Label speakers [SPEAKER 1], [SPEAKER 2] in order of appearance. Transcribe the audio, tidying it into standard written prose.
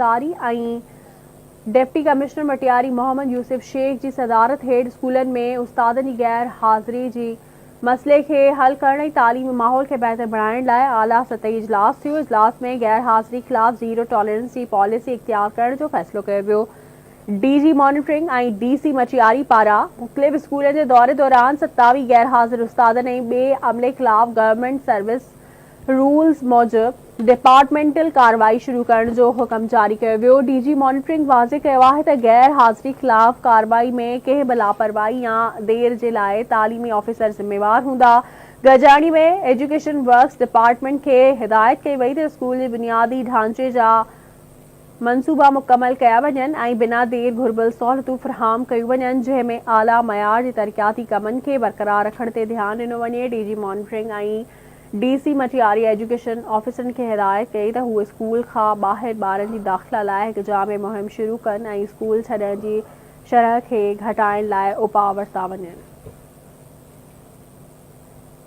[SPEAKER 1] Ansari ۽ deputy commissioner Matiari Muhammad Yousuf Shaikh جي صدارت هيٺ اسڪولن ۾ استادن جي غير حاضري جي مسئلي کي حل ڪرڻ ۽ تعليمي ماحول کي بهتر بڻائڻ لاء اعليٰ سطحي اجلاس ٿيو، اجلاس ۾ غير حاضري خلاف زيرو ٽالرنس جي پاليسي اختيار ڪرڻ جو فيصلو ڪيو ويو. D G monitoring ۽ D C Matiari پاران مختلف اسڪولن جي دوري دوران 27 غير حاضر استادن ۽ ٻئي عملي خلاف گورنمينٽ سروس رولز موجب ڊپارٽمينٽل ڪارروائي شروع ڪرڻ جو حڪم جاري ڪيو ويو، ڊي جي مانيٽرنگ واضح ڪيو آهي ته غير حاضري خلاف ڪارروائي ۾ ڪنهن به لاپرواهي يا دير جي لاء تعليمي آفيسر ذميوار هوندا، گڏجاڻي ۾ ايجوڪيشن ورڪس ڊپارٽمينٽ کي هدايت ڪئي وئي ته اسڪول جي بنيادي ڍانچي جا منصوبا مڪمل ڪيا وڃن ۽ بنا دير گهربل سهولتون فراهم ڪيون وڃن جنهن ۾ اعليٰ معيار جي ترقياتي ڪمن کي برقرار رکڻ تي ڌيان ڏنو وڃي، D G monitoring ۽ D C Matiari education آفيسرن کي هدايت ڪئي ته هو اسڪول کان ٻاهر ٻارن جي داخلا لاء هڪ جامع مهم شروع ڪن ۽ اسڪول ڇڏڻ جي شرح کي گهٽائڻ لاء اپاء ورتا وڃن.